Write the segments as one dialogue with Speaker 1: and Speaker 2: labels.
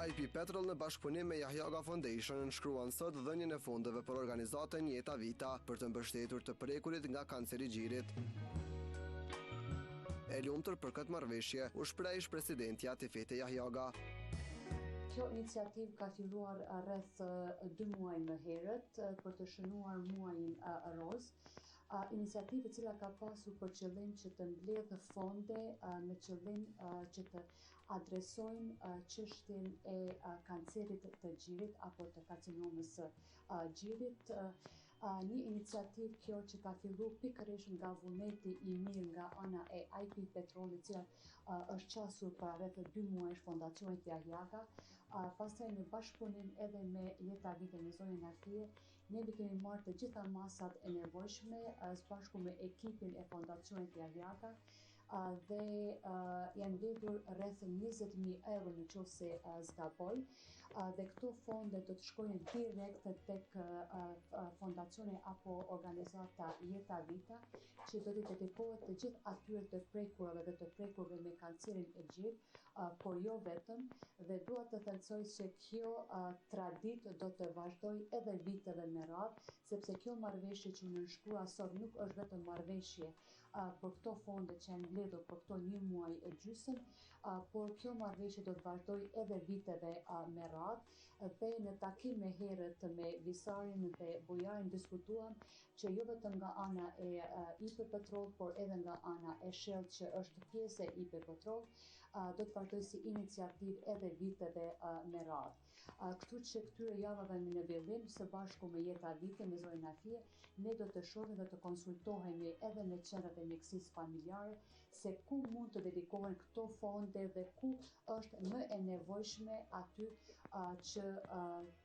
Speaker 1: IP Petrol në bashkëpunim me Jahjaga Foundation nënshkruan sot dhënien e fondeve për organizatën Jeta Vita për të mbështetur të prekurit nga kanceri i gjirit. E lumtur për këtë marrëveshje, u shpreh ish presidentja Atifete Jahjaga.
Speaker 2: Kjo iniciativë ka filluar rreth dy muaj më herët për të shënuar muajin rozë. Iniciativë e cila ka pasur për qëllim që të mbledhë fonde me qëllim që të adresojmë çështjen e kancerit të gjirit apo të karcinomës së gjirit. Një iniciativë kjo që ka fillu pikërisht nga vullneti i mirë nga ana e IP Petrol, e cila është qasur para rreth dy muajsh fondacionit Jahjaga, pastaj në bashkëpunim edhe me Jeta Vita me zonjën Nafije, neve kemi marrë të gjitha masat e nevojshme së bashku me ekipin e fondacionit Jahjaga, dhe janë mbledhur rreth 20.000 euro në qoftë se s'gaboj dhe këto fonde do të shkojnë direkt tek fondacioni apo organizata Jeta Vita që do të dedikohet të gjithë atyre të prekurave dhe të prekurve me kancerin e gjirit, por jo vetëm dhe dua të theksoj se kjo traditë do të vazhdojë edhe viteve me radhë, sepse kjo marrëveshje që u nënshkrua sot nuk është vetëm marrëveshje për këto fonde që janë mbledhur për këto një muaj e gjysëm, por kjo marrëveshje do të vazhdojë edhe viteve me radhë dhe në takim më herët me Visarin dhe Bujarin diskutuam që jo vetëm nga ana e IP Petrol, por edhe nga ana e Shell që është pjesë e IP Petrol, do të vazhdojë si iniciativë edhe viteve me radhë. Kështu që këtyre javëve në vijim, së bashku me Jeta Vite, me zonjën Nafije, Ne do të shohim dhe të konsultohemi edhe me qendrat e mjekësisë familjare se ku mund të dedikohen këto fonde dhe ku është më e nevojshme aty që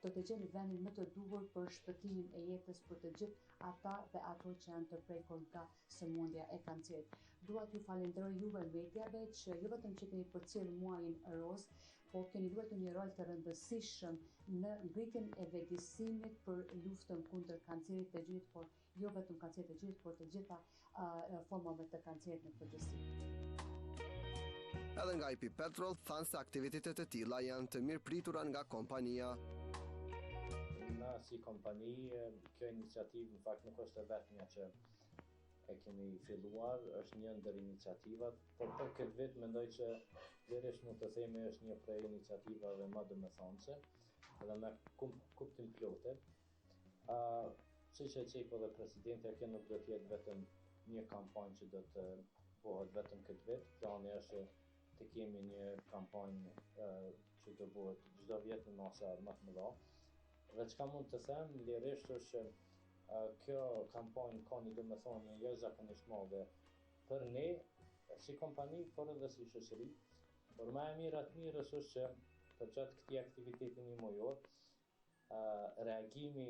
Speaker 2: do të gjejnë vendin më të duhur për shpëtimin e jetës për të gjithë ata dhe ato që janë të prekur nga sëmundja e kancerit. Dua t'ju falenderoj juve mediave që jo vetëm që keni përcjellë muajin rozë, po keni luajtur një rol të rëndësishëm në ngritjen e vetëdijësimit për luftën kundër kancerit të gjirit, por jo vetëm kancerit të gjirit, por të gjitha formave të kancerit në përgjithësi.
Speaker 1: Edhe nga IP Petrol thanë se aktivitetet e tilla janë të mirëpritura nga kompania.
Speaker 3: Na si kompani, kjo iniciativë në fakt nuk është e vetmja që e kemi filluar, është një ndër iniciativat, por për këtë vit mendoj që lirisht mund të themi është një prej iniciativave më domethënëse dhe me kuptimplote. Uh, siç e ceku edhe presidentja, kjo nuk do të jetë vetëm një kampanjë që do të bëhet vetëm këtë vit, plani është që të kemi një kampanjë uh, që do bëhet çdo vjet në masa më të mëdha. Dhe çka mund të them lirisht është që Kjo kampanjë ka një domethënie jashtëzakonisht madhe për ne si kompani, por edhe si shoqëri. Por më e mira të mirës është që përgjatë këtij aktiviteti një mujor, reagimi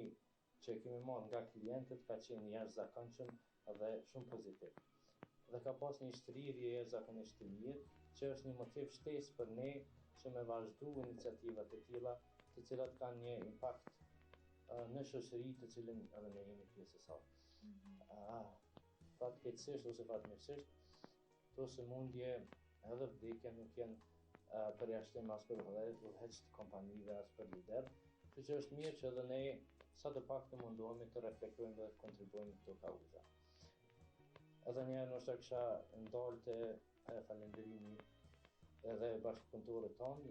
Speaker 3: që kemi marrë nga klientët ka qenë jashtëzakonshëm dhe shumë pozitiv. Dhe ka pas një shtrirje jashtëzakonisht të mirë, që është një motiv shtesë për ne që me vazhdu iniciativat e tilla, të cilat kanë një impakt në shoqëri të cilën edhe ne jemi pjesë e saj. Mm -hmm. Fatkeqësisht ose fatmirësisht, këto sëmundje edhe vdekja nuk janë përjashtim as për udhëheqës të kompanive, as për lider, kështu që është mirë që edhe ne sa të pak të mundohemi të reflektojmë dhe të kontribuojmë në këto kauza. Edhe një herë ndoshta kisha ndalë te falenderimi edhe bashkëpunëtorët tonë,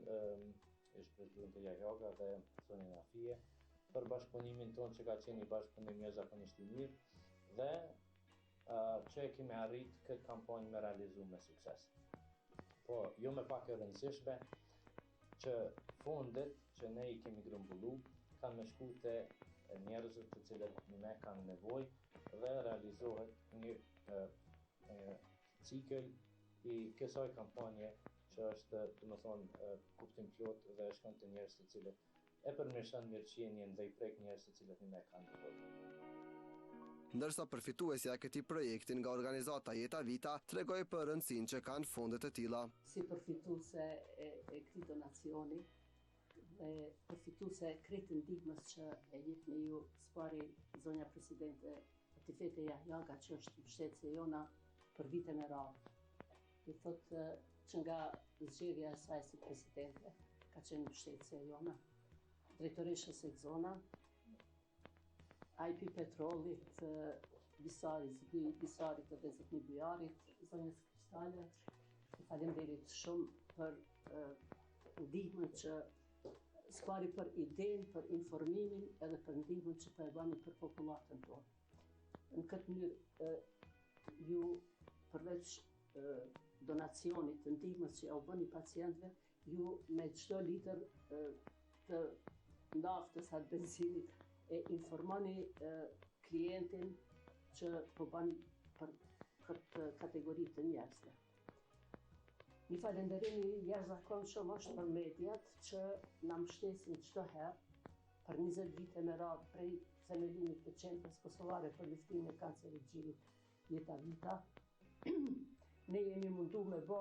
Speaker 3: ish presidente Jahjaga dhe zonjën Nafije, për bashkëpunimin tonë që ka qenë një bashkëpunim jashtëzakonisht i mirë dhe që e kemi arrit këtë kampanjë me realizu me sukses. Po, jo me pak e rëndësishme, që fondet që ne i kemi grumbullu, kanë me shku te njerëzit të cilët me kanë nevojë dhe realizohet një, një cikël i kësaj kampanje që është, domethënë, kuptimplotë dhe shkon te njerëz të cilët e përmirëson mirëqenien dhe i prek njerëz të cilët me kanë nevojë.
Speaker 1: Ndërsa përfituesja e këtij projekti nga organizata Jeta Vita tregoi për rëndësinë që kanë fondet e tilla.
Speaker 4: Si përfituese e, e këtij donacioni dhe përfituese e krejt ndihmës që e jepni ju s'pari zonja presidente Atifete Jahjaga që është mbështetëse jona për vite me radhë. Do thotë që nga zgjedhja e saj si presidente, Ka qenë mbështetëse e jona, drejtoreshës Egzona, IP Petrollit, Visarit, zotni Visarit dhe zotni Bujarit, zonjës Kristale, faleminderit shumë për ndihmën që s'pari për idenë, për informimin edhe për ndihmën që po e bëni për popullatën tonë. Në këtë mënyrë, ju përveç donacionit të ndihmës që u bëni pacientëve, ju me çdo litër të naftës a të benzinit e informoni klientin që po bën për këtë kategori të njerëzve. Një falënderim i jashtëzakonshëm është për mediat që na mbështesin çdo herë për 20 vite me radhë prej themelimit të Qendrës Kosovare për luftimin e kancerit gjirit Jeta Vita. Ne jemi mundu me ba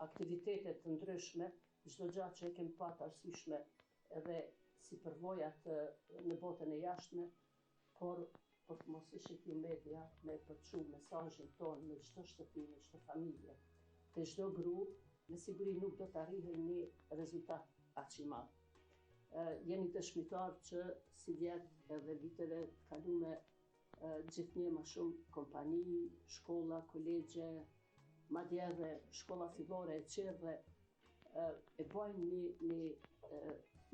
Speaker 4: aktivitete të ndryshme, çdo gjë që e kemi pa të arsyeshme edhe si përvojat në botën e jashtme, por po të mos ishit ju media me përçu mesazhin tonë në çdo shtëpi, në çdo familje, te çdo gru, me siguri nuk do të arrihej një rezultat aq i madh. Jeni dëshmitar që sivjet edhe viteve të kalume gjithnjë ma shumë kompani, shkolla, kolegje, madje edhe shkolla fillore e çerdhe e bajnë një, një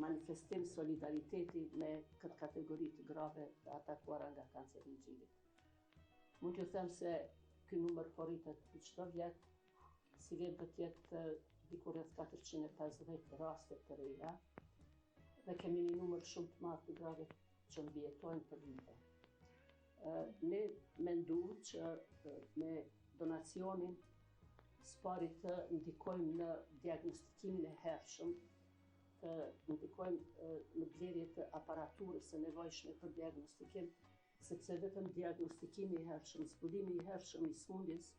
Speaker 4: manifestim solidariteti me këtë kategori të grave të atakuara nga kanceri i gjirit. Mund t'ju them se ky numër po rritet çdo vjet, sivjet do të jetë diku rreth 450 raste të reja dhe kemi një numër shumë të madh të grave që mbijetojnë për vite. Ne mendum që me donacionin s'pari të ndikojmë në diagnostikimin e hershëm, të ndikojmë në blerje të aparaturës së nevojshme për diagnostikim, sepse vetëm diagnostikimi i hershëm, zbulimi i hershëm i sëmundjes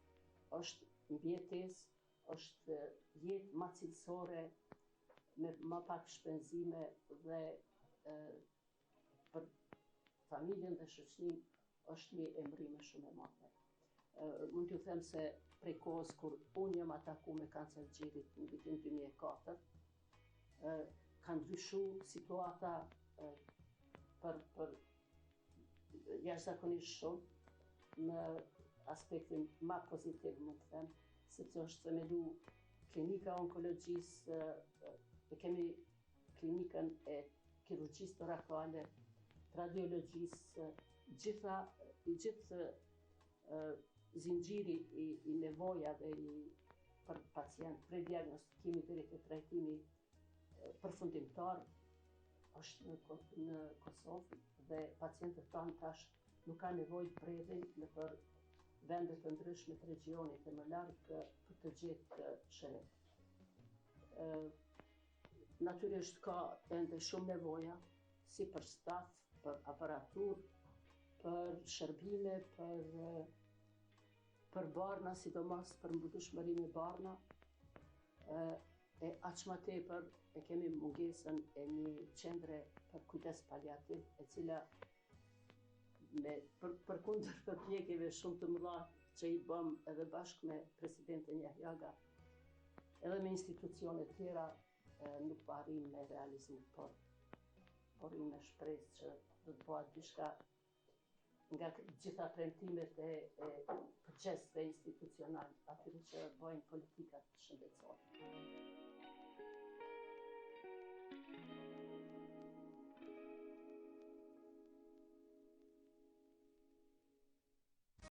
Speaker 4: është mbijetesë, është jetë ma cilësore, me ma pak shpenzime dhe për familjen dhe shoqërinë është një e mrime shumë e madhe. Mund t'ju them se prej kohës kur unë jam ataku me kancer gjirit në vitin 2004, ka ndryshu situata për, për jashtëzakonisht shumë në aspektin ma pozitiv mund të them, sepse është themelu klinika e onkologjisë, e kemi klinikën e kirurgjisë torakale, të radiologjisë, gjitha, i gjithë zinxhiri i, i nevojave i për pacient, prej diagnostikimit deri te trajtimi përfundimtar është në, në Kosovë dhe pacientët tanë tash nuk kanë nevojë të bredhin nëpër vende të ndryshme të regjionit e më larg për të gjetë shërim. Natyrisht ka ende shumë nevoja, si për staf, për aparaturë, për shërbime, për për barna, sidomos për mbulueshmëri me barna, e aq ma tepër e kemi mungesën e një qendre për kujdes paliativ, e cila me për, përkundër përpjekjeve shumë të mëdha që i bëm edhe bashkë me presidentin Jahjaga, edhe me institucione tjera nuk po arrijmë me realizu, por por rrimë me shpresë që do të bëhet diçka nga gjitha premtimet e, e përgjegjësve institucional, atyre që bëjnë politikë.